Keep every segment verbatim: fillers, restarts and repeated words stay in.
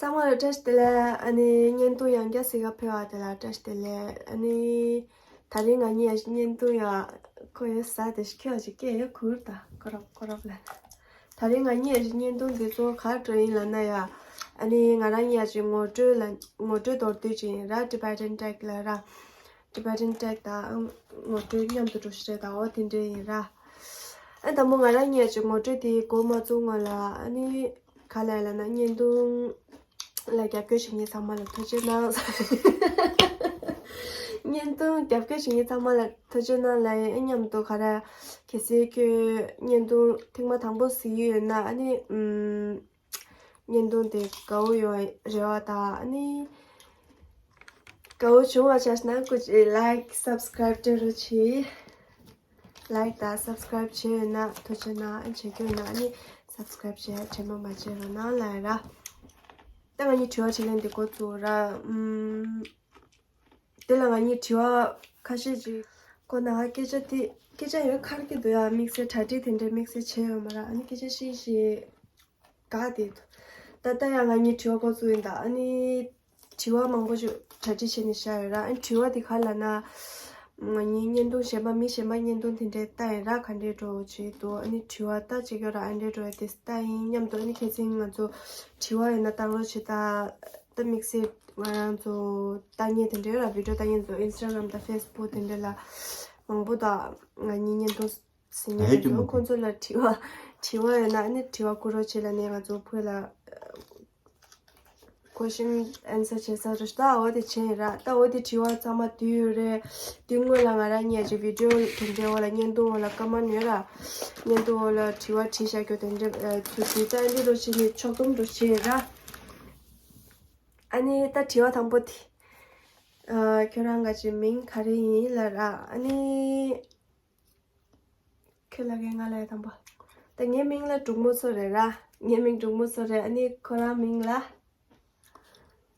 ཚང་མ་ལ་བཀྲ་ཤིས་བདེ་ལེགས། ཨ་ནི་བརྙན་ཐུང་ཡང་བསྐྱར་གཟིགས་ག་ཕེབས་པ་དེ་ལ་བཀྲ་ཤིས་བདེ་ལེགས། ཨ་ནི་ད་རིང་ང་གཉིས་ཡ་བརྙན་ཐུང་ཡ་ཁོ་ཡོད་ས་དེ་ཤི་ཁྱོད་ཅིག་སྐད་ཡོད་ཁུར་ད་ཁོ་རོབ་ཁོ་རོབ་ལ། ད་རིང་ང་གཉིས་ཡ་བརྙན་ཐུང་འདི་ཚོ་ག་འགྲོ་ཡིན་ལབ་ན་ཡ། ཨ་ནི་ང་རང་གཉིས་ཡ་ཅིག་ངོ་སྤྲོད་ལ་ངོ་སྤྲོད་མདོར་བསྡུས་ཅིག་ཡིན་ར། Tibetan Tech ལ་ར། Tibetan Tech དང་ངོ་སྤྲོད་མཉམ་དུ་འགྲོ་ཤི་རེད་ད། འོ་དེ་འདྲ་ཡིན་ར། ཨ་དང་པོ་ང་རང་གཉིས་ཀྱི་ངོ་སྤྲོད་དེ་འགོ་མ་བཙུགས་སྔོན་ལ་ཨ་ནི་ག་ལ་ལ་ན་བརྙན་ཐུང་ལ་རྒྱབ་སྐྱོར་བྱེད་མཁན་ཚང་མ་ལ་ཐུགས་རྗེ་གནང་། བརྙན་ཐུང་རྒྱབ་སྐྱོར་བྱེད་མཁན་ཚང་མ་ལ་ཐུགས་རྗེ་གནང་ལ་ཡིན། ཨ་མཉམ་དུ་ག་ར་གལ་སྲིད་ཁྱོད་བརྙན་ཐུང་ཐེངས་མ་དང་པོ་གཟིགས་ཡོད་ན་ཨ་ནི་ཨམ། བརྙན་ཐུང་དེ་དགའ་བོ་ཡོང་བའི་རེ་བ་དང་ཨ་ནི་དགའ་བོ་བྱུང་བ་ཆགས་ན་སྐུ་མཁྱེན་like subscribe སྤྲད་རོགས་གྱིས། Like དང་subscribe བྱས་ཡོད་ན་ཐུགས་རྗེ་གནང་། ཨ་བྱེད་རྒྱུ་ཡོད་ན་ཨ་ནི་subscribe བྱས་བྲེལ་མ་མ་བྱས་རོགས་གནང་ལབ་ཡ་ར། ད་ང་གཉིས་དྲི་བ་དྲིས་ལན་འདི་འགོ་བཙུགས་ར། ཨམ། དེ་ལ་ང་གཉིས་དྲི་བ་ཁ་ཤས་ཅིག་གོ་ན་སྐད་ཆ་དེ་སྐད་ཆ་ཡོད་ཁར་གི་འདུག་ཡ། དམིགས་བསལ་གྲ་སྒྲིག་དེ་འདྲའི་དམིགས་བསལ་བྱས་ཡོད་མ་ར། ཨ་ནི་སྐད་ཆ་ཤིག་ཤིག་ག་དེ་འདུག་ད་ལྟ་ཡང་ང་གཉིས་དྲི་བ་འགོ་བཙུགས་ཡིན་ད། ཨ་ནི་དྲི་བ་མང་པོ་ཞིག་གྲ་སྒྲིག་བྱས་ནས་བཞག་ཡོད་ར། ཨ་ནི་དྲི་བ་དེ་ག་ལ་ན། ང་གཉིས་བརྙན་ཐུང་གཞན་པ་མི་གཞན་པ་བརྙན་ཐུང་དེ་འདྲའི་ལྟ་ཡིན་ར། ག་འདྲའི་འགྲོ་བྱེད་འདུག་ཨ་ནི་དྲི་བ་ལྟ་ཅིག་ཡོད་ར། ཨ་འདྲའི་འགྲོ་ཡ་དེ་ལྟ་ཡིན་མཉམ་དུ། ཨ་ནི་ཁྱེད་ཚོས་ང་ཚོ་དྲི་བ་ཡོད་ན་བཏང་རོགས་བྱེད་ད། ད་དམིགས་བསལ་ང་རང་ཚོ་ལྟ་མཁན་དེ་འདྲའི་ར། བི་ཌིའོ་ལྟ་མཁན་ཚོ་Instagram དང་Facebook དེ་འདྲ་ལ་མང་པོ་དང་ང་གཉིས་བརྙན་ཐུང་གཟིགས་མཁན་དེ་ཚོ་ཁོང་ཚོ་ལ་དྲི་བ་དྲི་བ་ཡོད་ན་ཨ་ནི་དྲི་བ་བསྐུར་རོགས་བྱེད་ལབ་ནས་ང་ཚོ་བོད་ལ་question answer བྱེད་ས་རེད། ད་འོ་དེ་བྱས་ཡིན་ར། ད་འོ་དེ་དྲི་བ་ཚང་མ་དུས་ཡོད་རེད། དུས་སྔོན་ལ་ང་རང་གཉིས་ཀྱི་བི་ཌིའོ་དེ་འདྲའི་འོག་ལ་བརྙན་ཐུང་འོག་ལ་ཀ་མན་ཊ་ཡོད་ར། བརྙན་ཐུང་འོག་ལ་དྲི་བ་དྲིས་བཞག་རྒྱུ་དེ་འདྲ་ཚུལ་དུས་ད་འདི་རུ་བྱས་ནས་ཕྱོགས་བསྡོམས་རུ་བྱས་ཡིན་ར། ཨ་ནི་ད་དྲི་བ་དང་པོ་དེ། ཨ། ཁྱོད་རང་ག་ཅི་མིང་ག་རེ་ཡིན་ལབ་ར། ཨ་ནི་ཁྱོད་ལ་གའི་ང་ལ་ཡ་དང་པོ། ད་ངའི་མིང་ལ་འབྲུག་མོ་མཚོ་རེད་ར། ངའི་མིང་འབྲུག་མོ་མཚོ་རེད། ཨ་ནི་ཁོ་རང་མིང་ལ།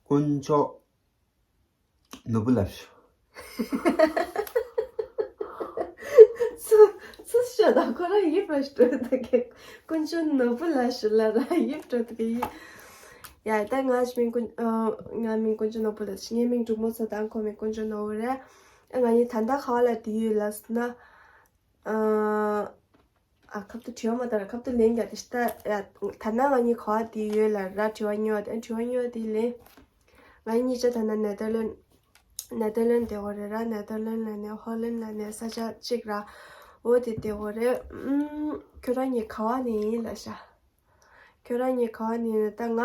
དཀོན་མཆོག་ནོར་བུ་ལ་ཞུ། སུ་སུ་ཤོད་ད། ཁོ་རང་ཡིབ་ར་ཞུ་ད་གེ། དཀོན་མཆོག་ནོར་བུ་ལ་ཞུ་ལ་ར་ཡིབ་འགྲོ་ད་གེ་ཡིབ། ཡ་ད་ང་ཞི་མིང་དཀོན་ཨ། ང་མིང་དཀོན་མཆོག་ནོར་བུ་ལ་ཞུ། ངའི་མིང་འབྲུག་མོ་མཚོ་དང་ཁོ་མིང་དཀོན་མཆོག་ནོར་བུ་རེད། ཨ་ང་གཉིས་ད་ལྟ་ག་བ་ལ་བསྡད་ཡོད་ལབ་ན། ཨ། ཨ་ཁབ་ཏུ་དྲི་བ་མ་དར་ཁབ་ཏུ་ལན་རྒྱག་དེ་ཤི་ད་ཡ། ད་ནང་ང་གཉིས་ག་བ་དེ་ཡོད་ལ་ར་དྲི་བ་གཉིས་པ་དེ། དྲི་བ་གཉིས་པ་དེ་ལན། ང་གཉིས་ཆ་ད་ནང་ནེ་ཐར་ལན། ནེ་ཐར་ལན་དེ་གོ་རེད་ར། ནེ་ཐར་ལན་ལ་ནས་ཧོ་ལན་ལ་ནས་ས་ཆ་གཅིག་ར། འོ་དེ་དེ་གོ་རེད། ཨུམ། ཁྱོད་རང་གཉིས་ག་བ་ནས་ཡིན་ལ་ཤ། ཁྱོད་རང་གཉིས་ག་བ་ནས་ཡིན་ད་ང་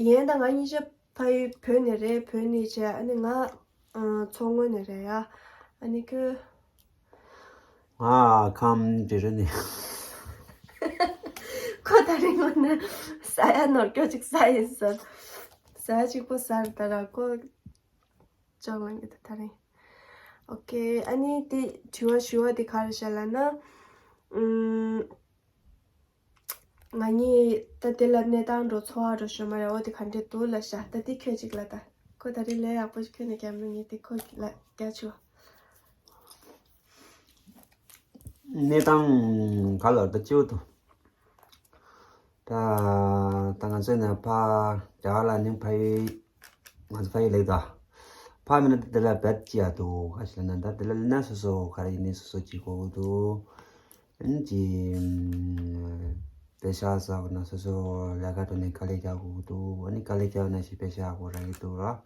ཡིན་ད་ང་གཉིས་ཆ་ཕ་ཡུལ་བོད་ནས་རེད། བོད་ནས་བྱས་ཨ་ནི་ང་ཨ་མཚོ་སྔོན་ནས་རེད་ཡ། ཨ་ནི་ཁྱོད། ང་ཁམས་འབྲི་རུ་ནས། ཁོ་ད་རིང་ངོ་ནས་ས་ཡ་ནོར་སྐྱོ་ཅིག་ས་ཡིན་ཟེར། ས་ཡ་གཅིག་པོ་ཟེར་ད་ར་ཁོ་ཅོག་ལ་ངེད་ད་རིང་། ཨོ་ཀེ། ཨ་ནི་དེ་དྲི་བ་ཞུ་བ་དེ་ག་རེ་བྱ་ལ་ན། ཨུམ། ང་གཉིས་ད་དེ་ལ་གནས་སྟངས་འགྲོ་ཚོར་བ་འགྲོ་ཞོ་མ་རེད། འོ་དེ་ག་འདྲས་འདུག་ལབ་ཤག་ད་དེ་ཁྱོད་ཅིག་ལ་ད། ཁོ་ད་རེས་ལས་ཡག་པོ་ཞིག་ཁྱོད་ནས་རྒྱབ་མི་ངེས་ཏེ་ཁོ་ལ་རྒྱ་ཆུ། གནས་སྟངས་ག་ལ་ད་ཅིའུ་དུ། ད་ད་ང་ཚོའི་ནས་ཕ་རྒྱ་གར་ལ་ནི་ཕ་ཡུལ། ང་ཚོ་ཕ་ཡུལ་ལེགས་ད། ཕ་མི་ན་དེ་ལ་བེད་ཅི་ཡ་འདུག་ག་ཞིག་ལ་ན་ད་དེ་ལ་ལ་ན་སོ་སོ་ག་རེ་ཡིན་ནི་སོ་སོ་གཅིག་གོ་གི་འདུག་ཨ་ནི་ཅི། པེ་ཤག་ཟ་བ་ན་སོ་སོ་ལས་ཀ་འགྲོ་ནས་དཀའ་ལས་རྒྱག་དགོས་ཀྱི་འདུག་ཨ་ནི་དཀའ་ལས་རྒྱག་ན་ཞིག་པེ་ཤག་དགོས་རག་གི་འདུག་ར།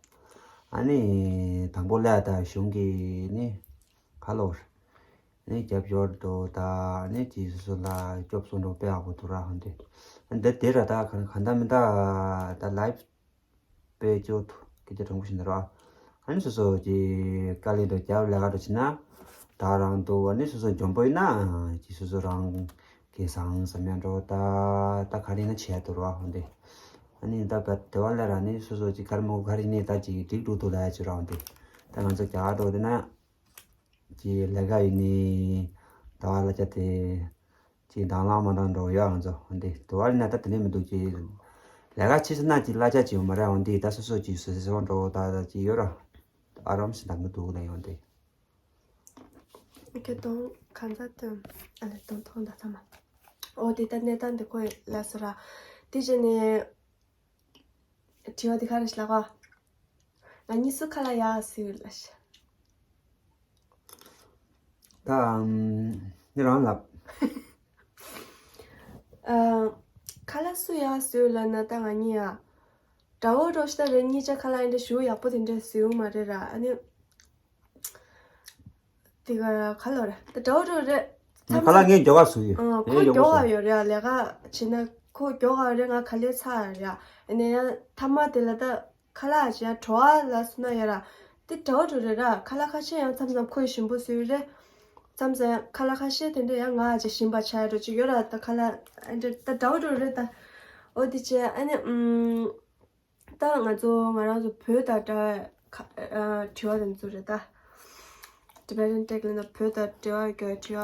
ཨ་ནི་དང་པོ་ལས་ད་གཞུང་གི་ནི་ག་ལོར་ནི་རྒྱབ་སྐྱོར་འགྲོ་ད་ནི་ཅི་སོ་སོ་ལ་སྐྱོབ་སོང་འགྲོ་དཔེ་ཡག་པོ་འདུག་ར། ཧོན་ཏེ་འདི་དེ་ར་ད་ག་ག་འདྲ་མི་འདྲ་ད་ལའིབ་དཔེ་སྐྱོ་ཐུ་སྐད་ཆ་དྲང་པོ་ཞིག་འདི་ར། ཨ་ནི་སོ་སོ་གི་དཀའ་ལས་འགྲོ་རྒྱབ་ལས་ཀ་འགྲོ་བྱེད་ན་ད་རང་འདུག་ཨ་ནི་སོ་སོ་འཇོན་པོ་ཡིན་ན་ཅི་སོ་སོ་རང་གི་བཟང་བསམ་ཡང་འགྲོ་ད་ད་ག་རེ་ཡིན་ན་བྱེད་ཡ་འདུག་ར། ཧོན་ཏེ་ཨ་ནི་ད་བད་དེ་བ་ལས་ར་ནི་སོ་སོ་ཅི་ག་རེ་མོ་ག་རེ་ནི་ད་ཅི་འགྲིག་འགྲོ་འདུག་ལ་ཡ་ཅི་ར། ཧོན་ཏེ་ད་ང་ཚོ་རྒྱ་གར་འགྲོ་དེ་ན་ཅི་ལས་ཀ་ཡིན་ནི་ད་བ་ལ་ཅ་དེ། ཅིག་དང་བླངས་མ་བཏང་འགྲོ་ཡོད་ང་ཚོ་འོན་ཏེ་དུ་བ་རི་ན་ད་དེ་ནས་མི་འདུག་ཅིག་ལས་ཀ་ཆེ་ས་ན་ཅིག་གླ་ཆ་ཅིག་ཡོད་མ་རེད། འོན་ཏེ་ད་སོ་སོ་ཅིག་སོ་སོ་འགྲོ་ད་ད་ཅིག་ཡོད་ར། ཨ་རམ་སི་འདང་གི་འདུག་ལ་ཡོང་སྟེ། ཁྱེད་གདོང་གང་ཚ་སྟོན་ཨ་ལས་གདོང་ཐོག་འདྲ་ཚང་མ། འོ་དེ་ད་གནས་སྟངས་དེ་ཁོས་ལ་སོ་ར། དེ་བྱས་ནས། དྲི་བ་དེ་ག་རེ་ལབ་ག་ང་གཉིས་སུ་ཁ་ལག་ཡག་ཟོས་ལབ་ཤག་ད་ཨམ། ནི་རང་ལབ། ཨ། ཁ་ལག་སུ་ཡག་ཟོས་ལབ་ན་ད་ང་གཉིས་ཡ། དགྲ་བོ་འདྲ་ཤ་རེད། གཉིས་ཆ་ཁ་ལག་འདི་འདྲ་ཞུ་ཡག་པོ་དེ་འདྲ་ཟོས་མ་རེད་ར། ཨ་ནི། དེ་ག་ག་ལོ་རེད། ད་དགྲ་བོ་འདྲ་རེད། ཁ་ལག་ངས་མགྱོགས་པ་ཟོས་ཡོད། ཨ། ཁོ་ངས་མགྱོགས་པ་ཟོས་ཡོད་རེད། ལས་ཀ་བྱེད་ན་ཁོ་མགྱོགས་པ་རེད། ང་ག་ལེར་ཚར་རེད། ཨ་ནི་ཡང་མཐའ་མ་དེ་ལ་ད། ཁ་ལག་ཅིག་ཡང་བྲོ་བ་ལ་སོང་ན་ཡ་ར། དེ་འདྲ་བོ་འདྲ་རེད་ར། ཁ་ལག་ཁ་ཤས་ཡང་མཚམས་མཚམས་ཁོས་ཞིམ་པོ་བཟོས་རེད། མཚམས་མཚམས་ཁ་ལག་ཁ་ཤས་དེ་འདྲ་ཡང་ང་ཅིག་ཞིམ་པ་ཆགས་འགྲོ་ཅིག་ཡོད་ར། ད་ཁ་ལག་ཨ་འདྲ་ད་འདྲ་བོ་འདྲ་རེད་ད། འོ་དེ་བྱས་ཨ་ནི་ཨུམ། ད་ང་ཚོ་ང་རང་ཚོ་བོད་དང་འདྲ་བའི་ཁ་ཨ་དྲི་བ་དེ་ཚོ་རེད་ད། Tibetan tag ལ་ན་བོད་དང་འབྲེལ་བ་ཡོད་དྲི་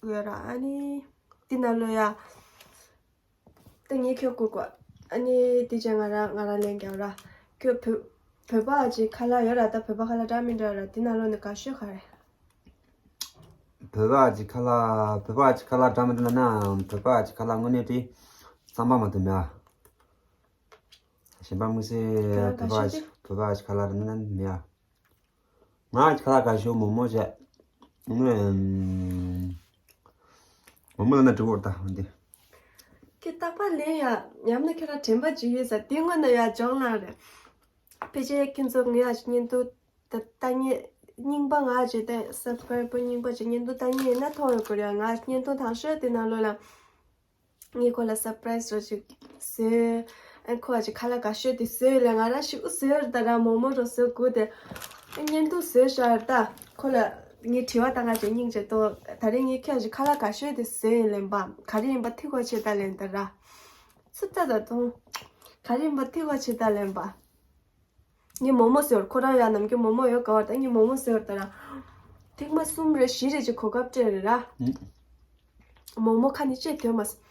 བ་ཡོད་ར། ཨ་ནི་དེ་ནང་ལོ་ཡ། ད་ངས་ཁྱོད་བསྐུར་གོ། ཨ་ནི་དེ་རྗེས་ང་རང་ང་རང་ལན་རྒྱག་ར། ཁྱོད་བོད་བོད་པ་ཅིག་ཁ་ལག་ཡོད་ར། ད་བོད་པ་ཁ་ལག་འདྲ་མི་འདྲ་ར། དེ་ནང་ལོགས་ནས་དགའ་ཤོས་ག་རེ། བོད་པ་ཅིག་ཁ་ལག་བོད་པ་ཅིག་ཁ་ལག་འདྲ་མི་འདྲ་ན། བོད་པ་ཅིག་ཁ་ལག་དངོས་གནས་དེ་བསམ་པ་མ་དུ་མེད་ཨ། གཞན་པ་དམིགས་བསལ་ཁ་ལག་བོད་པ་དགའ་ཤོས་ཅིག་བོད་པ་ཅིག་ཁ་ལག་འདྲ་མི་འདྲ་མེད་ཨ། ང་ཁ་ལག་དགའ་ཤོས་མོག་མོག་བྱས། ངས་མོག་མོག་ལ་ན་འགྲིག་པོ་ད་འདི། ཁྱེད་རྟག་པར་ལན་ཡ། ཡང་ན་ཁྱེད་རང་དྲན་པ་ཅིག་ཡོད་ས་དེ་སྔོན་ན་ཡ་ཇོག་ལང་རེད། ཕལ་ཆེར་ཁྱེད་ཚོ་ངའི་ཡ་ཞིག་བརྙན་ཐུང་ད་ལྟ་ཉེ་རྙིང་པ་ང་ཅིག་ད་སབ་སི་ཀ་རའི་བར་རྙིང་པ་ཅིག་བརྙན་ཐུང་ལྟ་མཁན་ཡིན་ན་མཐོང་ཡོད་དགོས་རེད། ང་བརྙན་ཐུང་དང་ཤོས་དེ་ནང་ལོགས་ལ། ངས་ཁོ་ལ་སར་པ་རའི་སི་རོ་ཞིག་བཟོས། ཨ་ཁོ་ཨ་ཅེ་ཁ་ལག་དགའ་ཤོས་དེ་བཟོས་ལ་ང་རང་ཞིག་བཟོས་ར། ད་ར་མོག་མོག་རོ་བཟོས་དགོས་ཏེ། ཨ་བརྙན་ཐུང་བཟོས་ཤག་ར། ད་ཁོ་ལ་ངས་དྲི་བ་བཏང་ང་ཅེ་སྙིང་རྗེ་ཏོ། ད་རེས་ངས་ཁྱོད་ཀྱི་ཁ་ལག་དགའ་ཤོས་དེ་བཟོས་ཡིན་ལན་པ། ག་རེ་ཡིན་པ་ཐིག་གོ་ཆེ་ད་ལན་ད་ར། སུ་ད་ད་དུང་། ག་རེ་ཡིན་པ་ཐིག་གོ་ཆེ་ད་ལན་པ། ངས་མོག་མོག་ཟེར་བར་ཁོ་རང་ཡང་ནམ་རྒྱུན་མོག་མོག་ཡོད་ག་བར་ད་ངས་མོག་མོག་ཟེར་བར་ད་ར། ཐེངས་མ་གསུམ་རེ་བཞི་རེ་ཅིག་གོ་སྐབས་སྤྲད་རེད་ར། མོག་མོག་ཁ་ནས་ཅེས་དོན་མ་སོང་།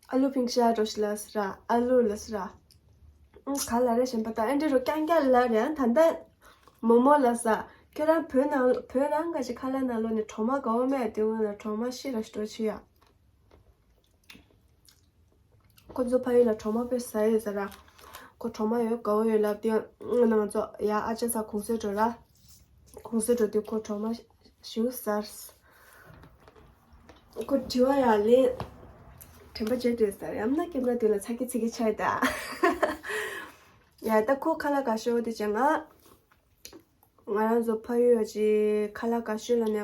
ཨ་ལུ་ཕིང་ཤ་འགྲོ་ཤི་ལ་སི་ར། ཨ་ལུ་ལ་སི་ར། ཨང་ག་ལ་རེ་ཞེན་པ་ད་ཨེ་འདྲེ་རུ་རྐྱང་རྐྱང་ལ་རེ་ཨང་ད་ད། མོག་མོག་ལ་ས། ཁྱོད་རང་བོད་ནང་བོད་རང་ག་ཅིག་ཁ་ལ་ནང་ལོགས་ནས་གྲོ་མ་དགའ་བོ་མེད་དེ་སྔོན་ལ་གྲོ་མ་ཤི་ར་ཤི་འགྲོ་ཆི་ཡ། ཁོ་ཚོ་ཕ་ཡུལ་ལ་གྲོ་མ་དཔེ་ཟ་ཡོད་ཟེར་ར། ཁོ་གྲོ་མ་ཡོད་དགའ་བོ་ཡོད་ལབ་དུས་ང་ཚོ་ཡ་ཨ་ཅག་ཚ་གུང་སེང་འགྲོ་ར། གུང་སེང་འགྲོ་དུས་ཁོ་གྲོ་མ་ཞིག་ཟར། ཁོ་དྲི་བ་ཡ་ལན། དྲན་པ་བརྗེད་འདུག་ཟེར་ཡང་ན་ཀེམ་ར་དུས་ལ་ཚ་གི་ཚི་གི་ཆགས་ད། ཡ་ད་ཁོ་ཁ་ལག་དགའ་ཤོས་དེ་བྱས་ང་། ང་རང་ཚོ་ཕ་ཡུལ་གྱི་ཁ་ལག་དགའ་ཤོས་ལ་ནི།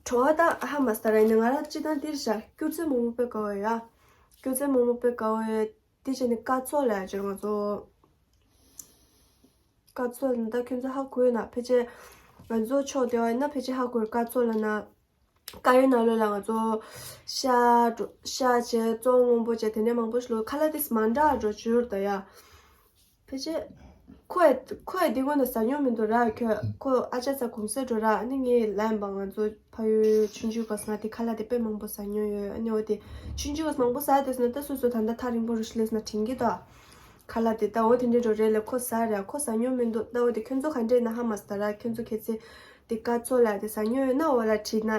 བྲོ་བ་ད་ཧ་མ་སྟ་ར་ཡིན་ན་ང་རང་སྤྱི་བཏང་འདིར་བཞག་སྐྱུར་རྫས་མོག་མོག་དཔེ་དགའ་བོ་ཡོད་ཡ། སྐྱུར་རྫས་མོག་མོག་དཔེ་དགའ་བོ་ཡོད། དེ་བྱས་ནས་སྐ་ཚོགས་ལ་ཡ་ཅིག་ང་ཚོ། སྐ་ཚོགས་ལ་ད་ཁྱོད་ཚོ་ཧ་གོ་ཡོད་ན་ཕལ་ཆེར། ང་ཚོ་ཕྱོགས་དེ་བ་ཡིན་ན་ཕལ་ཆེར་ཧ་གོ་ཡོད། སྐ་ཚོགས་ལ་ན། དཀར་ཡོལ་ནང་ལོགས་ལ་ང་ཚོ་ཤ་འགྲོ་ཤ་བྱས་བཙོང་སྔོན་པོ་བྱས་དེ་འདྲ་མང་པོ་ཞིག་ལོ་ཁ་ལག་དེ་མ་འདྲ་འགྲོ་བཅུར་ད་ཡ། ཕལ་ཆེར། ཁོ་ཡ་ཁོ་ཡ་འདི་སྔོན་ན་ཟ་མྱོང་མི་འདུག་ར་ཁྱོད་ཁོ་ཨ་ཅག་ཚ་གུང་སེང་འགྲོ་ར་ཨ་ནི་ངས་ལན་པ་ང་ཚོ་ཕ་ཡུལ་ཆུང་ཆུང་སྐབས་ང་དེ་ཁ་ལག་དེ་དཔེ་མང་པོ་ཟ་མྱོང་ཡོད་ཨ་ནི་འོ་དེ་ཆུང་ཆུང་སྐབས་མང་པོ་ཟ་དེ་སོང་ན་ད་སོ་སོ་ད་ལྟ་ཐག་རིང་པོ་རུ་ཤི་ལེ་སོང་ན་དྲན་གི་ད། ཁ་ལག་དེ་ལྟ་བུ་དེ་འདྲའི་འགྲོ་རེད་ལ་ཁོ་ཟ་རེད་ཁོ་ཟ་མྱོང་མི་འདུག་ལྟ་བུ་དེ་ཁྱོད་ཚོ་ག་འདྲས་ན་ཧ་མ་ཟ་ར་ཁྱོད་ཚོ་ཁྱེད་ཚོས་དེ་སྐ་ཚོགས་ལ་དེ་ཟ་མྱོང་ཡོད་ན་འོ་ལ་དྲིས་ན་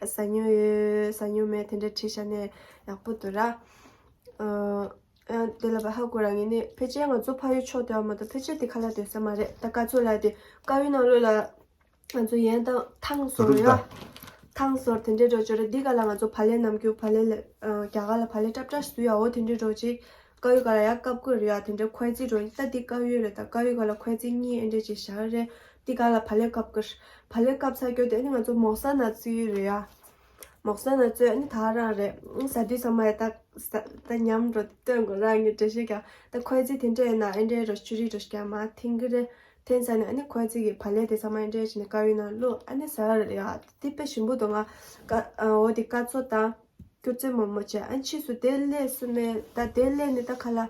ཟ་མྱོང་ཡོད་ཟ་མྱོང་མེད་དེ་འདྲ་དྲིས་བྱ་ནས་ཡག་པོ་འདུག་ར། ཨ་དེ་ལ་བ་ཧ་གོ་ར་ངས་ནི་ཕལ་ཆེར་ང་ཚོ་ཕ་ཡུལ་ཕྱོགས་དེ་བ་མ་གཏོགས་ཕལ་ཆེར་དེ་ཁ་ལག་དེ་ཟ་མ་རེད་ད་སྐ་ཚོགས་ལ་དེ་དཀར་ཡོལ་ནང་ལོགས་ལ། ང་ཚོ་ཡན་དང་ཐང་སོར་ཡ། ཐང་སོར་དེ་འདྲའི་འགྲོ་ཆོག་རེད་འདི་ག་ལ་ང་ཚོ་བག་ལེབ་ནམ་རྒྱུན་བག་ལེབ་ལ་རྒྱ་གར་ལ་བག་ལེབ་སྲབ་སྲབ་བཟོ་ཡ་འོ་དེ་འདྲའི་འགྲོ་ཅིག་དཀར་ཡོལ་ག་ལ་ཡ་བཀབ་ཀྱི་རེད་ཡ་དེ་འདྲའི་ཁོའི་རྩི་འགྲོ་ད་འདི་དཀར་ཡོལ་རེད་ད་དཀར་ཡོལ་ག་ལ་ཁོའི་རྩི་གཉིས་ཨེ་འདྲའི་ཅིག་བཞག་རེད་འདི་ག་ལ་བག་ལེབ་བཀབ་ཀྱི་བག་ལེབ་བཀབ་ཚར་རྒྱུ་དེ་ཨ་ནི་ང་ཚོ་མོག་ས་ན་བརྩི་ཡོད་རེད་ཡ། མོག་ས་ན་བརྩི་ཨ་ནི་ད་རང་རེད་ཟ་དུས་ཚང་མ་ཡ་ད་ད་ཉམས་འགྲོ་སྟོན་དགོས་རང་གི་འགྲེལ་བཤད་ཀྱང་ད་ཁོའི་རྩི་དེ་འདྲ་ཡིན་ན་ཨེ་འདྲའི་འགྲོ་ཆུ་རིགས་འགྲོ་ཞིག་ཀྱང་མ་འཐེན་གི་རེད། དེ་ཚ་ནས་ཨ་ནི་ཁོའི་རྩིས་ཀྱི་བག་ལེབ་དེ་ཚང་མ་འདྲེས་བྱས་ནས་དཀར་ཡོལ་ནང་བླུགས་ཨ་ནི་ཟ་ར་ཡ་དེ་དཔེ་ཞིམ་པོ་འདུག་ང་ཀ་ཨ་འོ་དེ་སྐ་ཚོགས་དང་སྐྱུར་རྩི་མོག་མོག་བྱས་ཨ་ནི་ཕྱིས་སུ་དེ་སླེབས་སུ་ནས་ད་དེ་སླེབས་ནས་ད་ཁ་ལག་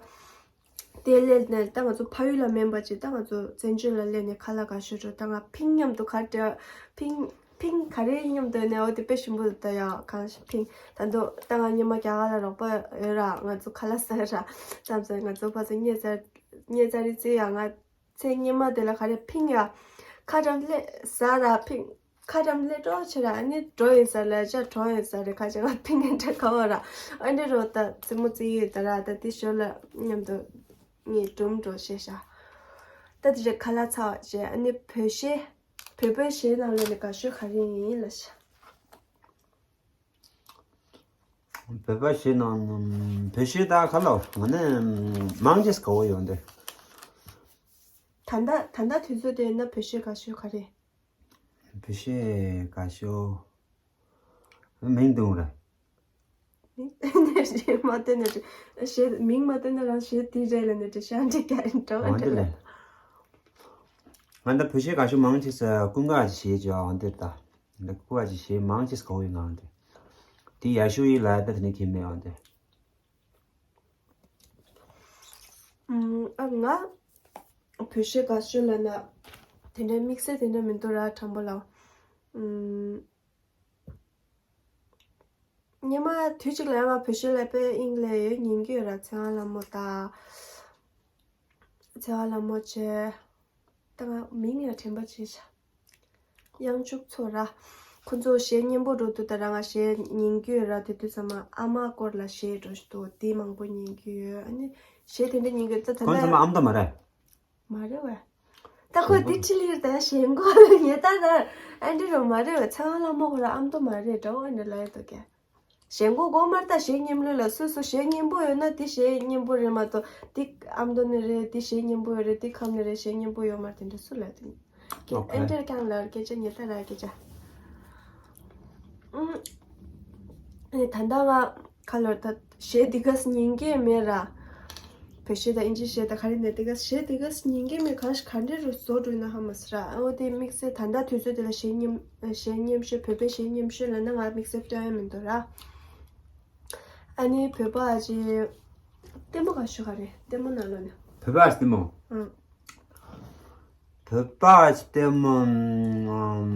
དེ་སླེབས་ནས་ད་ང་ཚོ་ཕ་ཡུལ་ལ་མེད་པ་ཅིག་ད་ང་ཚོ་བཙན་བྱོལ་ལ་སླེབས་ནས་ཁ་ལག་ག་ཤོད་འགྲོ་ད་ང་ཕིང་མཉམ་དུ་ག་འདྲ་ཕིང་ཕིང་ག་རེ་མཉམ་དུ་ནས་འོ་དེ་དཔེ་ཞིམ་པོ་འདུག་ད་ཡ་གང་ཞིག་ཕིང་ད་འདུག་ད་ང་སྔོན་མ་རྒྱ་གར་ལ་རོགས་པ་ཡོད་ར་ང་ཚོ་ཁ་ལག་ཟ་ར་བསམ་སོང་ང་ཚོ་ཕ་ཚོ་རྙེད་ཚར་རྙེད་ཚར་རི་རྩི་ཡ་ང་། ཚེ་སྔོན་མ་དེ་ལ་ག་རེ་ཕིང་ཡ། ཁ་གྲམ་ལེ་ཟ་ར་ཕིང་། ཁ་འགྲམ་སླེབས་འགྲོ་ཆེ་ར། ཨ་ནི་འགྲོ་ཡིན་ས་ལ་ཅག་གྲོངས་ཡིན་ས་རེད། ཁ་ཅིག་ང་ཕིང་ངེ་འདྲ་ག་བ་ར། ཨ་འདྲ་རོ་ད་རྩེད་མོ་རྩེ་ཡི་ད་ར། ད་དེ་ཞོར་ལ་མཉམ་དུ་ངས་སྒྲུང་འགྲོ་བཤད་ཤག་ད་དེ་རྗེས་ཁ་ལག་ཚར་བ་རྗེས་ཨ་ནི་བོད་གཞས། བོད་པའི་གཞས་ནང་ལོགས་ནས་དགའ་ཤོས་ག་རེ་ཡིན་ལབ་ཤག་བོད་པ་གཞས་ནང་ནམ་བོད་གཞས་ད་ག་ལ་ང་ནི་མང་ཆེ་དགའ་བོ་ཡོད་འདི། ད་ལྟ་ད་ལྟ་དུས་ཚོད་དེ་ན་བོད་གཞས་དགའ་ཤོས་ག་རེ། བོད་གཞས་དགའ་ཤོས་མིང་དུང་ར། མིང་གཞས་མ་བཏོན་ན་གཞས་མིང་མ་བཏོན་ན་རང་གཞས་དེ་རེད་ལ་ནི་དྲི་ཤ་འདྲི་རྒྱ་འགྲོ་འོན་ཏེ་ལས། ང་ད་བོད་གཞས་དགའ་ཤོས་མང་ཆེ་ས་ཀུན་དགའ་གཞས་ཀྱི་འོན་ཏེ་ད། འདི་ཀུ་བ་ཅི་ཞེས་མང་ཆེ་སྐོར་བའི་ངང་དེ། དེ་ཡ་ཤུ་ཡི་ལ་ད་དེ་ནས་ཁྱེར་མེད་འོང་དེ། ཨ་ང་བོད་གཞས་དགའ་ཤོས་ལ་ན་དེ་འདྲའི་དམིགས་བསལ་དེ་འདྲ་མི་འདུག་ར་དྲང་པོ་ལ། སྙེ་མ་དུས་གཅིག་ལ་ཡང་ང་བོད་གཞས་ལ་དཔེ་དབྱིངས་ལས་ཡོད་ཉན་གྱི་ཡོད་ར། ཚེ་དབང་ལྷ་མོ་དང་། ཚེ་དབང་ལྷ་མོ་བྱས། ད་ང་མིང་ཡང་དྲན་པ་བྱས་ཤག་དབྱངས་ཕྱུག་མཚོ་ར། ཁོ་ཚོ་གཞས་སྙན་པོ་འགྲོ་དུས་ད་ར་ང་གཞས་ཉན་རྒྱུ་ཡོད་ར། དེ་དུས་ཚང་མ་ཨ་མ་སྐོར་ལ་གཞས་འགྲོ་ཞིག་འདུག་དེ་མང་པོ་ཉན་རྒྱུ་ཡོད། ཨ་ནི་གཞས་དེ་འདྲ་ཉན་རྒྱུ་ད་ད་ཁོང་ཚང་མ་ལྟ་ཨ་མདོ་མ་རེད། མ་རེད་བས། ད་ཁོ་དེ་ཁྲི་ལིར་ད་གཞས་མགོ་ལ་ཉེ་ད་ད་ཨ་འདྲི་རོ་མ་རེད་བས། ཚེ་དབང་ལྷ་མོ་ཁོ་ར་ཨ་མདོ་མ་རེད་འདྲ་བོ་ཨ་འདྲ་ལ་ཡོད་དོ་ཀྱེ། གཞས་མགོ་མགོ་མར་ད་གཞས་སྙན་ལོས་ལ་སོ་སོ་གཞས་སྙན་པོ་ཡོད་ན་དེ་གཞས་སྙན་པོ་རེད་མ་གཏོགས་དེ་ཨ་མདོ་ནི་རེད། དེ་གཞས་སྙན་པོ་ཡོད་རེད། དེ་ཁམས་ནི་རེད། གཞས་སྙན་པོ་ཡོད་མ་རེད། དེ་འདྲ་སུ་ལ་དེ་ཨོ་ཁེ། ཨེ་འདྲར་ཀྱང་ལར་སྐད་ཆ་ཉེ་ད་ར་སྐད་ཆ། ཨ་ནི་ད་ལྟ་ང་ཁ་ལོར་ད་གཞས་དེ་ག་ཉན་གྱི་མེད་ར། བོད་གཞས་དང་ཨིན་ཇི་གཞས་དང་ག་རེ་ནས་དེ་ག་གཞས་དེ་ག་ཉན་གྱི་མེད། ག་ག་འདྲ་རུ་བཟོ་འགྲོ་ན་ཧ་མ་སི་ར། ཨོ་དེ་དམིགས་བསལ་ད་ལྟ་དུས་ཚོད་དེ་ལ་གཞས་སྙན་གཞས་སྙན་ཤོས་བོད་པའི་གཞས་སྙན་ཤོས་ལ་ན་ང་དམིགས་བསལ་སྟོན་ཡ་མི་འདུག་ར། ཨ་ནི་བོད་པ་ཨ་ཅེ་ལྟད་མོ་ག་ཤོས་ག་རེ་ལྟད་མོ་ནང་ལོགས་ནས། བོད་པ་ཨ་ཅེ་ལྟད་མོ། ཨང་། བོད་པ་ཨ་ཅེ་ལྟད་མོ། ཨམ།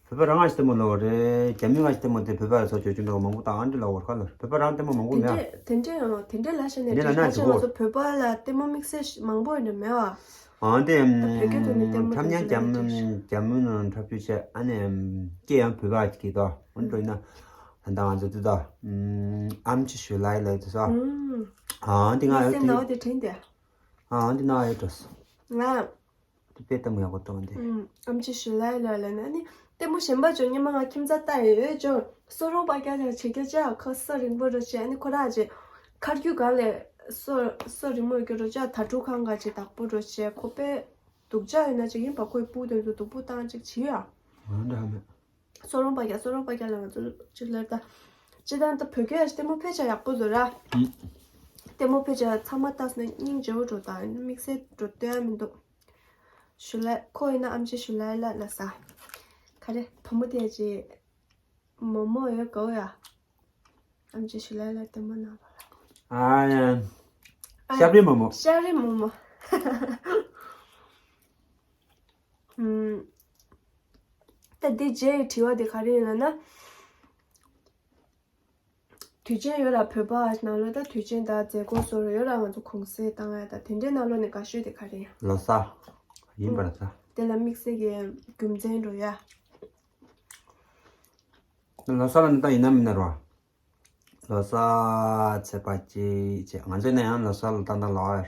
བོད་པ་རང་ཨ་ཅེ་ལྟད་མོ་ལོ་རེད། རྒྱ་མི་ཨ་ཅེ་ལྟད་མོ་དེ་བོད་པ་ལ་སོགས་ཅོ་ཅོ་འདྲ་བོ་མང་པོ་དང་ཨ་འདྲ་ལ་བོར་ཁ་ལ་བོད་པ་རང་ལྟད་མོ་མང་པོ་དེ་མེད་ཨ། འདྲས་དེ་འདྲས་ཡང་དེ་འདྲས་ལ་ཤ་ནས་འདྲས་ལ་དྲིས་ན་ཁ་ཆེ་ཆོག་བ་གོ། སོ་བོད་པ་ལ་ལྟད་མོ་དམིགས་བསལ་མང་པོ་འདྲ་མེད་བ། ཨང་དེ་ད་བོད་སྐད་ཐོག་ནས་ལྟད་མོ་འཁྲབ་མཁན་རྒྱ་མི་རྒྱ་མི་ནང་འཁྲབ་རྒྱུ་བྱས་ཨ་ནི་སྐད་ཡང་བོད་པ་གི་དོ་འོན་འགྲོ་ཡིན་ན་ད་ལྟ་ང་ཚོ་དེ་དོ་ཨམ་ཆི་ཞུ་ལའི་ལབ་དེ་སོ། ཨང་དེ་ང་ཡོད་དེ་ཨང་དེ་ན་ཡོད་འགྲོ་སོ། ང་དེ་དཔེ་ལྟད་མོ་ཡག་པོ་འགྲོ་འདི། ཨམ་ཆི་ཞུ་ལའི་ལ་ལ་ན་ནི་ལྟད་མོ་གཞན་པ་ཅོ་ཉི་མ་ང་ཁྱིམ་ཚ་ལྟ་ཡོད་ཡོད་ཅོ། སོ་རོང་པ་རྒྱ་ལ་བྱེད་རྒྱ་ཅག་ཁོ་སོ་རིང་པོ་རོ་བྱེད་ཨ་ནི་ཁོ་ར་ཅེ་ཁར་རྒྱུ་ག་ལས་སོ་སོ་རིང་མོ་རྒྱུ་རོ་ཅག་ད་ཕྲུ་ཁང་ག་ཅེ་དག་པོ་རོ་བྱེད་ཁོ་པས་སྡུག་ཅག་ཡོད་ན་ཅིག་ཡིན་པ་ཁོའི་སྤུ་དོན་དུ་སྡུག་པོ་བཏང་ཅིག་བྱེད་ཡ། ང་འདྲ་མེད། སོ་རོང་པ་རྒྱ་སོ་རོང་པ་རྒྱ་ལ་ང་ཚོ་ཅིག་ལར་ད་ཅི་དང་ད་བོད་སྐད་ལྟད་མོ་ཕལ་ཆེར་ཡག་པོ་འདུག་ར། ལྟད་མོ་ཕལ་ཆེར་ཚང་མ་ལྟས་ན་སྙིང་རྗེ་བོ་འགྲོ་ད་དམིགས་བསལ་འགྲོ་ལྟོས་ཡ་མི་འདུག་ཞུ་ལའི་ཁོ་ཡིན་ན་ཨམ་ཆི་ཞུ་ལའི་ལ་ལ་ས། ག་རེ་བུ་མོ་དེ་ཅི། མོ་མོ་ཡོད་གོ་ཡ། ཨམ་ཆི་ཞུ་ལའི་ལ་ལྟད་མོ་ན་བ་ལ། ཨ་ཡ། ཨ། ཤ་རི་མོ་མོ། ཤ་རི་མོ་མོ། ཨུམ། ད་འདི་རྗེས་ཀྱི་དྲི་བ་དེ་ག་རེ་ཡིན་ལ་ན། དུས་ཆེན་ཡོད་ལ་བོད་པ་ནང་ལོ་ད་དུས་ཆེན་དང་མཛད་སྒོ་སོགས་ཡོད་ལ་ང་ཚོ་གུང་སེང་བཏང་ཡ་ད་དེ་འདྲའི་ནང་ལོ་ནས་དགའ་ཤོས་དེ་ག་རེ་ཡིན། ལོ་གསར། ཡིན་པ་ལ་ས། དེ་ལ་དམིགས་བསལ་གྱི་རྒྱུ་མཚན་འགྲོ་ཡ། ལོ་གསར་ལ་ནི་ད་ཡིན་ན་མིན་ན་རོ། ལོ་གསར་ཚེས་པ་གཅིག་བྱས་ང་ཚོའི་ནང་ཡང་ལོ་གསར་ལ་ད་ད་ལོ་ཨེ།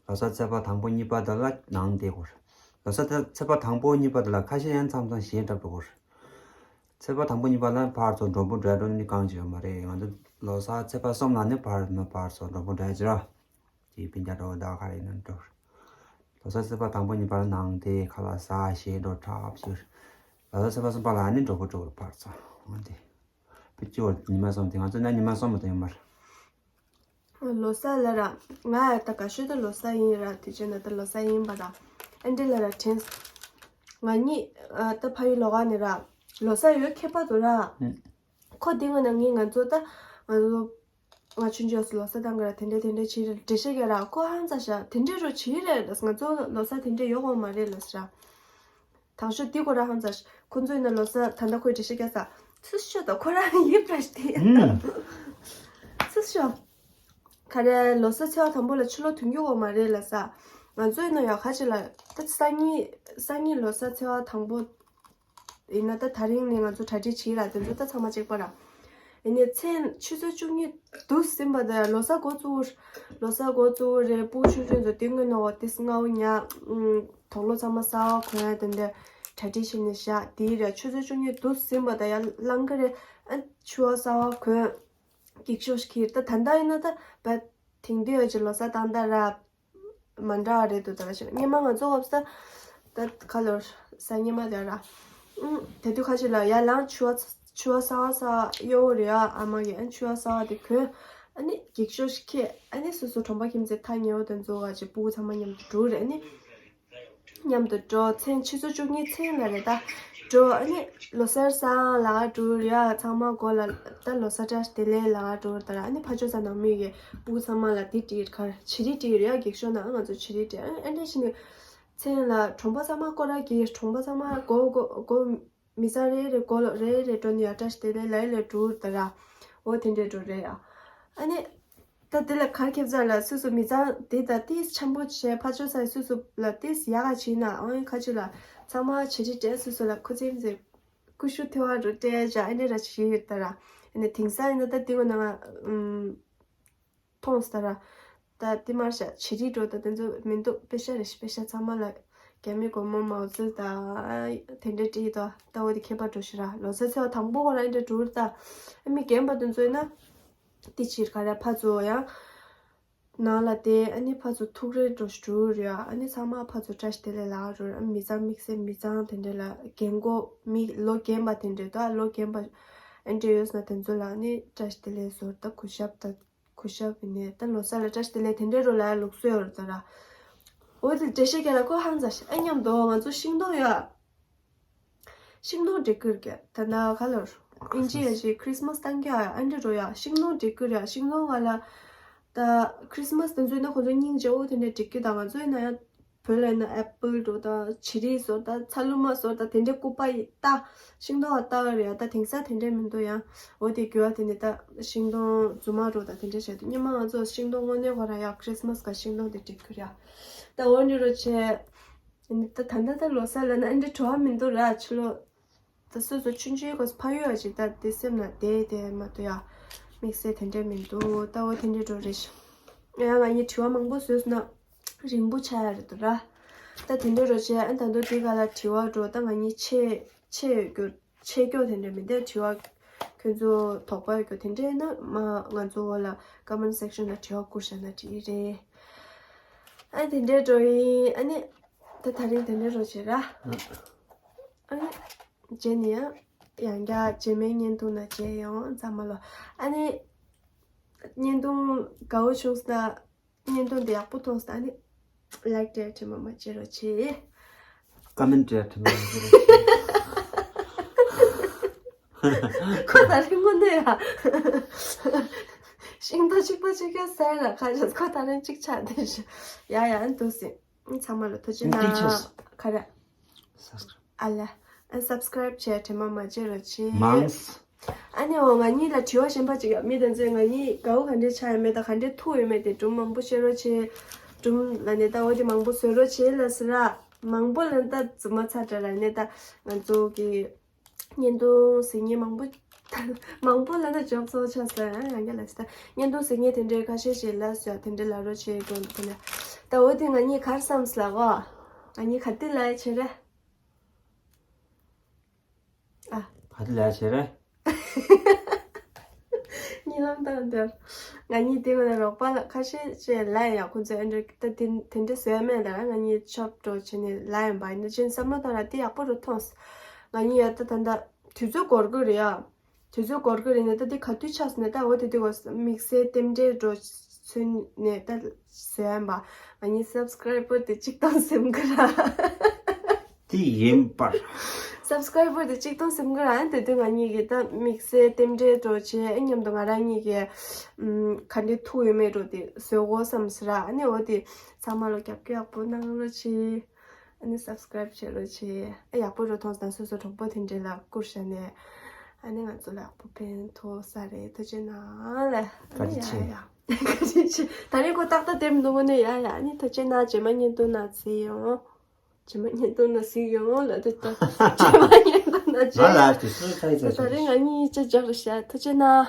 ལོ་གསར་ཚེས་པ་དང་པོ་གཉིས་པ་དེ་ལ་ནང་དེ་གོ། ལོ་གསར་ཚེས་པ་དང་པོ་གཉིས་པ་དེ་ལ་ཁ་ཤས་ཡང་མཚམས་མཚམས་གཞན་འདྲ་པོ་གོ། ཚེས་པ་དང་པོ་གཉིས་པ་ལ་ཕར་ཚུར་མགྲོན་པོ་འདྲ་འགྲོ་ནི་གང་ཅི་ཡོད་མ་རེད། ང་ཚོ་ལོ་གསར་ཚེས་པ་གསུམ་ལ་ནི་ཕར་མི་ཕར་ཚུར་མགྲོན་པོ་འདྲ་ཅི་ར། དེ་སྤུན་ཀྱག་འགྲོ་ད་ག་རེ་ཡིན་ན་འགྲོ། ལོ་གསར་ཚེས་པ་དང་པོ་གཉིས་པ་ལ་ནང་དེ་ཁ་ལག་ཟ་བཞེས་འགྲོ་འཁྲབ་བཞེས། ལོ་གསར་ཚེས་པ་གསུམ་པ་ལ་ནི་མགྲོན་པོ་འགྲོ་ཕར་ཚུར་འོང་དེ། བུ་ཅི་བར་ཉི་མ་གསུམ་དེ་ང་ཚོ་ན་ཉི་མ་གསུམ་མ་གཏོགས་ཡོད་མ་རེད། ལོ་གསར་ལ་ར། ང་ཡ་ད་དགའ་ཤོས་ད་ལོ་གསར་ཡིན་ར་དེ་བྱས་ན་ད་ལོ་གསར་ཡིན་པ་ར། ཨེ་འདྲ་ལ་ར་དྲན། ང་གཉིས་ད་ཕ་ཡུལ་ལོགས་ཀ་ནས་ར། ལོ་གསར་ཡོད་ཁྱད་པར་དུ་ར། ཁོ་དེ་སྔོན་ན་ངས་ང་ཚོ་ད་ང་ཚོ་ང་ཆུང་ཆུང་སུ་ལོ་གསར་བཏང་གི་ར་དེ་འདྲ་དེ་འདྲ་བྱེད་རེད་འགྲེལ་བཤད་རྒྱག་ར་ཁོ་ཧང་ཚ་ཤ་དེ་འདྲ་རུ་བྱེད་རེད་ལ་ང་ཚོ་ལོ་གསར་དེ་འདྲ་ཡོད་གོ་མ་རེད་ལ་ཟེར་ར། དང་ཤོས་དེ་ཁོ་ར་ཧང་ཚ་ཤ་ཁོ་ཚོ་ཡིན་ན་ལོ་གསར་ད་ལྟ་ཁོས་འགྲེལ་བཤད་རྒྱག་ས་སུ་ཤོད་དོ་ཁོ་རང་ཡིབ་ར་ཤི་དེ་སུ་ཤོད། ག་རེ་ལོ་གསར་ཚེས་པ་དང་པོ་ལ་ཕྱི་ལོགས་ཐོན་རྒྱུ་གོ་མ་རེད་ལ་ས། ང་ཚོ་ཡིན་ན་ཡང་ཁ་ཅིག་ལ་ད་སང་ཉིན་སང་ཉིན་ལོ་གསར་ཚེས་པ་དང་པོ་ཡིན་ན། ད་ད་རིང་ནས་ང་ཚོ་གྲ་སྒྲིག་བྱེད་ར། དེ་ཚོ་ད་ཚང་མ་གཅིག་པ་ར། ཡིན་ནའི་མཚན་ཆུ་ཚོད་བཅུ་གཉིས་འདུག་ཟིན་པ་དང་ལོ་གསར་འགོ་བཙུགས། ལོ་གསར་འགོ་བཙུགས་རེད། སྤུ་གུ་ཆུང་ཆུང་ཚོ་དེ་སྔོན་ནས་འོ་དེ་སྔ་བོ་ཉ་དུག་ལོག་ཚང་མ་གསར་པ་གོན་ཡ་དེ་འདྲ་གྲ་སྒྲིག་བྱས་ནས་བཞག་དེ་རེད། ཆུ་ཚོད་བཅུ་གཉིས་འདུག་ཟིན་པ་དང་ཡར་ལངས་ཀྱི་རེད། ཨ་ཕྱུ་པ་གསར་པ་གོན། འགྱིག་ཤོག་ཞིག་ཁྱེར། ད་ད་ལྟ་ཡིན་ན་ད་བ་དེང་དུས་ཡོད་ཀྱི་ལོ་གསར་བཏང་ད་ར། མ་འདྲ་བ་རེད་འདུག་ད་ལྟ་ཞིག་སྔོན་མ་ང་ཚོ་སྐབས་སུ་ད་ཁ་ལོར་ས་སྔོན་མ་དེ་ར། ཨུམ། དེ་དུས་ཁ་ཅིག་ལ་ཡར་ལངས་ཕྱུ་པ་ཕྱུ་པ་གསར་པ་གསར་པ་གཡོག་པོ་རེད་ཨ། ཨ་མ་གིས་ཨ་ཕྱུ་པ་གསར་པ་དེ་གོན། ཨ་ནི་འགྱིག་ཤོག་ཞིག་ཁྱེར། ཨ་ནི་སོ་སོ་གྲོང་པ་ཁྱིམ་མཚེས་ཐག་ཉེ་བོ་དེ་ཚོ་བ་ཅིག་སྤུ་གུ་ཚང་མ་མཉམ་དུ་འགྲོ་རེད། ཨ་ནི་མཉམ་དུ་འགྲོ། མཚན་ཆུ་ཚོད་བཅུ་གཉིས་མཚན་ལ་རེད་ད། འགྲོ། ཨ་ནི་ལོ་གསར་བསང་ལ་འགྲོ་རེད་ཡ། ཚང་མ་སྒོ་ལ་ད་ལོ་གསར་བཀྲ་ཤིས་བདེ་ལེགས་ལ་འགྲོ་ད་ར། ཨ་ནི་ཕ་ཇོ་ས་ནང་མི་གི་སྤུ་གུ་ཚང་མ་ལ་དེ་སྤྲད་གར་བྱི་རིལ་སྤྲད་རེད་ཡ། འགྱིག་ཤོག་ནང་ང་ཚོ་བྱི་རིལ་སྤྲད། ཨ་ཨ་འདྲ་ཞིག་ནི་མཚན་ལ་གྲོང་པ་ཚང་མ་སྐོར་ར་གི་གྲོང་པ་ཚང་མ་སྒོ་སྒོ་སྒོ་མི་ཚང་རེ་རེ་སྒོ་ལོག་རེ་རེ་འགྲོ་ནི་ཡ། བཀྲ་ཤིས་བདེ་ལེགས་ལ་ཡི་ལ་འགྲོ་ད་ར། འོ་དེ་འདྲས་འགྲོ་རེད་ཡ། ཨ་ནི། ད་དེ་ལ་གར་ཁེབས་ཚར་ལ་སོ་སོ་མི་ཚང་དེ་ད་ཏིས་འཆམ་པོ་བྱས་ཕ་ཆོ་ས་སོ་སོ་ལ་ཏིས་ཡག་ག་བྱིན་ན་ཨང་། ཁ་ཆུ་ལ་ཚང་མ་བྱི་རིལ་སྤྲད། སོ་སོ་ལ་ཁུ་ཚེམ་ཚེ་ཀུ་ཤུ་ཐེ་བ་རུ་སྤྲད་བྱ་ཨ་ནི་ར་བྱི་ཡོད་ད་ར། ཨ་ནི་དེང་སང་ཡིན་ན་ད་དེ་གོ་ན་ང་ཨུམ་མཐོང་སོང་ད་ར། ད་དེ་མར་བྱ་བྱི་རིལ་འགྲོ་ད་དེ་ཚོ་མི་འདུག་དཔེ་ཤ་རེ་ཞིག་དཔེ་ཤ་ཚང་མ་ལ་རྒྱ་མི་སྒོར་མོ་མའོ་ཙི་ད་དེ་འདྲས་སྤྲད་ད། ད་འོ་དེ་ཁྱད་པར་འགྲོ་ཤི་ར། ལོ་ཚ་ཚེ་བ་དང་པོ་གོ་ར་ཨ་འདྲས་འགྲོ་ད། ཨ་མི་རྒན་པ་དེ་ཚོ་ཡིན་ན། དེ་ཕྱིར་ག་རེ་ཕ་ཚོ་ཡང་ནང་ལ་བསྡད། ཨ་ནི་ཕ་ཚོ་ཐུག་རེ་འགྲོ་ཞུ་རེད། ཨ་ནི་ཚང་མ་ཕ་ཚོ་བཀྲ་ཤིས་བདེ་ལེགས་ལ་རོལ། ཨ་མི་ཚང་དམིགས་བསལ་མི་ཚང་དེ་འདྲ་ལ་རྒན་གོག་མི་ལོ་རྒན་པ་དེ་འདྲ་དང་ལོ་རྒན་པ་ཨ་འདྲ་ཡོད་ན་དེ་ཚོ་ལ་ཨ་ནི་བཀྲ་ཤིས་བདེ་ལེགས་ཟེར་ད་གུས་ཞབས་ད་གུས་ཞབས་ཡིན་ནས་ད་ལོ་གསར་ལ་བཀྲ་ཤིས་བདེ་ལེགས་དེ་འདྲ་རོལ་ལ་ལུགས་སྲོལ་ཡོད་རེད་ད་ར། འོ་དེ་འགྲེལ་བཤད་རྒྱག་ལ་ཁོ་ཧང་ཚ་ཤི་ཨ་མཉམ་དུ་ང་ཚོ་ཤིང་སྡོང་ཡོད། ཤིང་སྡོང་སྒྲིག་གི་རེད། ད་ནང་ག་ལོར་ཨིན་ཇི་ཡ་ཞིག་ཁྲིས་མས་བཏང་གི་ཨ་འདྲ་རོ་ཡ། ཤིང་སྡོང་སྒྲིག་གི་རེད། ཤིང་སྡོང་ག་ལ་ད་ཁྲིས་མས་དེ་ཚོ་ཡིན་ན་ཁོ་ཚོ་སྙིང་རྗེ་བོ་དེ་འདྲ་སྒྲིག་གི། ད་ང་ཚོ་ཡིན་ན་ཡང་བོད་ལ་ཡིན་ན་ཨེ་པལ་འགྲོ་ད་བྱི་རིལ་བཟོ་ད་ཚ་ལུ་མ་བཟོ་ད་དེ་འདྲ་སྐུད་པ་ཡི་ད་ཤིང་སྡོང་ཨ་ད་རེད་ཡ། ད་དེང་སང་དེ་འདྲ་མི་འདུག་ཡང་འོ་དེ་རྒྱུ་བ་དེ་ནི་ད་ཤིང་སྡོང་རྫུན་མ་འགྲོ་ད་དེ་འདྲ་བྱས་ཏེ་སྔོན་མ་ང་ཚོ་ཤིང་སྡོང་དངོས་གནས་ཁོ་ར་ཡ་ཁྲིས་མས་ག་ཤིང་སྡོང་དེ་སྒྲིག་གི་རེད་ཡ། ད་འོ་འདྲ་རོ་བྱས། ད་ད་ལྟ་ད་ལོ་གསར་ལ་ན་འདི་བྲོ་བ་མི་འདུག་ར། ཕྱི་ལོ་ད་སོ་སོ་ཆུང་ཆུང་གོ་ཕ་ཡུལ་བ་ཅིག་ད་དེ་སེམས་ན་བསྡད་དེ་མ་གཏོགས་ཡ་དམིགས་བསལ་དེ་འདྲ་མི་འདུག་ད་འོ་དེ་འདྲ་འགྲོ་རེད་ཤག་ཡང་ང་གཉིས་དྲི་བ་མང་པོ་བཟོས་སོང་ན་རིང་པོ་ཆགས་ཡ་རེད་འདུག་ར། ད་དེ་འདྲ་རོ་བྱས། ཨ་ད་དུང་དེ་ག་ལ་དྲི་བ་འགྲོ་ད་ང་གཉིས་ཆེ་ཆེ་ཡོད་རྒྱུ། ཆེ་སྐྱོ་དེ་འདྲ་མི་འདུག་དྲི་བ་ཁྱོད་ཚོ་དོགས་པ་ཡོད་རྒྱུ་དེ་འདྲ་ཡིན་ན་མ་ང་ཚོ་འོག་ལ་ཀོ་མེན་སེག་ཤན་ལ་དྲི་བ་བསྐུར་བཞག་ན་འགྲིག་རེད། ཨ་དེ་འདྲའི་འགྲོ་ཡིན། ཨ་ནི་ད་ད་རིང་དེ་འདྲའི་རོ་བྱེད་ར། ཨ་ནི་རྗེས་ནས་ཡང་ཡང་བསྐྱར་རྗེས་མའི་བརྙན་ཐུང་ནང་མཇལ་ཡོང་། ཚང་མ་ལོ། ཨ་ནི་བརྙན་ཐུང་དགའ་བོ་བྱུང་སོང་ན། བརྙན་ཐུང་འདི་ཡག་པོ་མཐོང་སོང་ན་ནི་ལའིག་སྤྲད་དྲི་མ་མ་བརྗེད་རོགས་བྱེད། ཀོ་མེན་སྤྲད་དྲི་མ་མ་བརྗེད་རོགས་བྱེད། ཁོ་ད་རིང་དངོས་གནས་ཡ། ཤིང་རྟ་གཅིག་པ་གཅིག་རྐྱང་ཟེར་ན་ཁ་ཤས་ཁོ་ད་རིང་གཅིག་ཆགས་བསྡད་ཤག་ཡ་ཡ་འདུག་སེ། ཚང་མ་ལ་ཐུགས་རྗེ་གནང་། ཁ་ར། ཨ་ལ། ཨ་སབ་སི་ཀ་རེབ་བྱས་དྲི་མ་མ་བརྗེད་རོགས་བྱེད། མང་སོ། ཨ་ནི་འོ་ང་གཉིས་ལ་དྲི་བ་གཞན་པ་ཅིག་ཡོད། མི་དེ་ཚོས་ང་གཉིས་དགའ་བོ་ག་འདྲས་ཆགས་ཡོད་མེད་དང་ག་འདྲས་ཐུག་ཡོད་མེད་དེ་སྒྲུང་མང་པོ་བཤད་རོགས་བྱེད། སྒྲུང་ལ་ནི་ད་འོ་དེ་མང་པོ་བཟོ་རོགས་བྱེད་ལ་ཟེར་ར། མང་པོ་ལ་ནི་ད་རྫུན་མ་ཚ་དྲགས་ལ་ནི་ད་ང་ཚོ་གི་བརྙན་ཐུང་གཟིགས་མཁན་མང་པོ་མང་པོ་ལ་ནི་ཇོབ་ཚོ་ཆགས་སོང་། ཨ་ཡང་བསྐྱར་ལ་ཟེར་ད་བརྙན་ཐུང་གཟིགས་མཁན་དེ་འདྲས་ཁ་ཤས་ཤིག་ལ་ཟེར་དེ་འདྲས་ལབ་རོགས་བྱེད་དགོས་འདུག་ན། ད་འོ་དེ་ང་གཉིས་གར་བསམ་སོང་ལ་གོ། ང་གཉིས་ག་དུས་ལ་བྱེད་རེད། ཨ། ག་དུས་ལ་བྱེད་རེད། གཉིད་ལམ་དང་འདིར། ང་གཉིས་དེ་བས་ན་རོགས་པ་ལ་ཁ་ཤས་ཅེས་ལབ་ཡ། ཁོ་ཚོས་ཨ་འདྲ་ད་དེ་དེ་འདྲ་བཟོས་མེད་ལ་ང་གཉིས་ཆོབ་འགྲོ་བྱས་ནས་ལབ་ཡིན་པ་ཡིན་ན་ཅན་བསམ་བློ་བཏང་ལ་དེ་ཡག་པོ་རུ་མཐོང་སོང་། ང་གཉིས་ཡ་ད་ད་ད་དུས་ཚོད་འགོར་གི་རེད་ཡ། དུས་ཚོད་འགོར་གི་རེད་ནས་ད་དེ་ག་དུས་ཆགས་སོང་ནས་ད་འོ་དེ་དུས་གོ་དམིགས་བསལ་རྟེན་འབྲེལ་འགྲོ་ཚུན་ནས་ད་བཟོས་ཡིན་པ། ང་གཉིས་སབ་སི་ཀ་རེབ་བར་དེ་གཅིག་སྟོང་ཟིན་གི་ར། དེ་ཡིན་པར། སབ་སི་ཀ་རེབ་བར་དེ་གཅིག་སྟོང་ཟིན་གི་ར། དེ་དུས་ང་གཉིས་ཀྱིས་ད་དམིགས་བསལ་རྟེན་འབྲེལ་འགྲོ་བྱས་མཉམ་དུ་ང་རང་གཉིས་ཀྱིས་ཨམ་ག་འདྲས་ཐུག་ཡོད་མེད་འགྲོ་དེ་བཟོ་དགོས་བསམ་སོང་ར། ཨ་ནི་འོ་དེ་ཚང་མ་ལོ་རྒྱབ་སྐྱོར་ཡག་པོ་གནང་རོགས་བྱེད། ཨ་ནི་སབ་སི་ཀ་རེབ་བྱེད་རོགས་བྱེད། ཨ་ཡག་པོ་རུ་མཐོང་སོང་ན་སོ་སོ་གྲོགས་པོ་དེ་འདྲས་ལ་བསྐུར་བྱས་ནས་ཨ་ནི་ང་ཚོ་ལ་ཡག་པོ་ཕན་ཐོགས་ས་རེད། ཐུགས་རྗེ་གནང་ལ། བཀའ་དྲིན་ཆེ། ཡ་ཡ། ད་རེས་ཁོ་ཏག་ཏག་དེབ་འདུག་གོ་ནས་ཡ་ཡ་ནི་ཐུགས་རྗེ་གནང་། རྗེས་མ་བརྙན་ཐུང་ནང་གཟིགས་ཡོང་། རྗེས་མ་བརྙན་ཐུང་ནང་གཟིགས་ཡོང་ལ་དེ་ལྟ། རྗེས་མ་བརྙན་ཐུང་ནང་མཇལ་ཡོང་། ང་ལ་དེ་སུས་ཁ་ཡི་ད་ད་རེས་ང་གཉིས་ཅི་རྒྱག་རེད་ཤག་ཐུགས་རྗེ་གནང་།